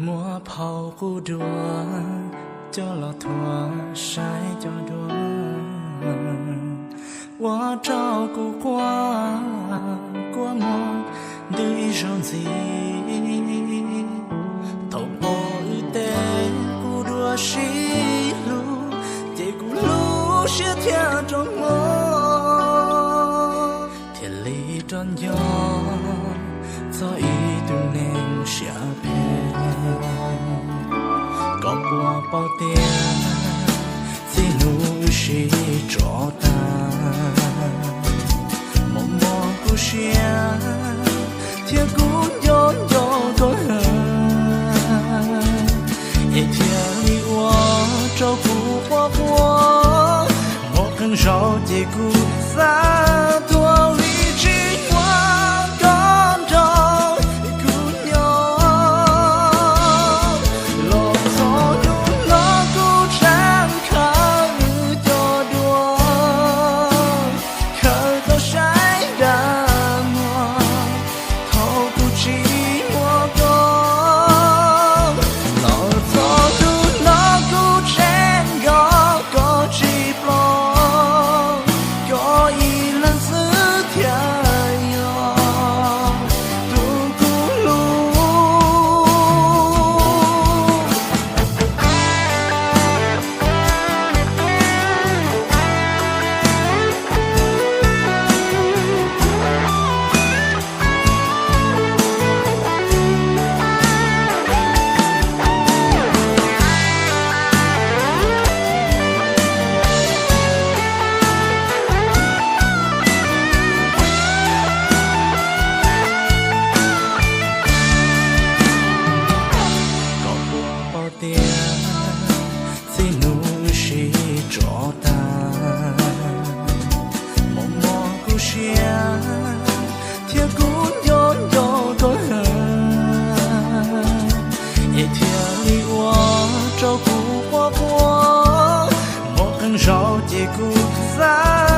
Muab phau qub dua coj los thuav saib cov duab, ua rau kuv quaj kua muag ntws ib zaug ntxiv. Thaum pom wb tej qub dua sib hlub, ces kuv lub siab thiaj rov muag, thiaj li rov nco txog ib tug neeg siab phem. Koj puas paub tias txij hnub wb sib tso tag, mob mob kuv siab thiab kuv nco nco koj heev, es thiaj li ua rau kuv quaj quaj. Muaj qee zaus ces kuv xav tuag vim tsis muaj koj nrog kuv nyob. Los txog hnub no kuv tseem khaws cov duab, khaws tau saib dag muag thaum kuv tsis muaj koj. Los txog hnub no kuv tseem nco koj tsis ploj, koj ib leeg xwb thiaj yog tus kuv hlub. Koj puas paub tias txij hnub wb sib tso tag, mob mob kuv siab thiab kuv nco nco koj heev, es thiaj li ua rau kuv quaj quaj. Muaj qee zaus ces kuv xav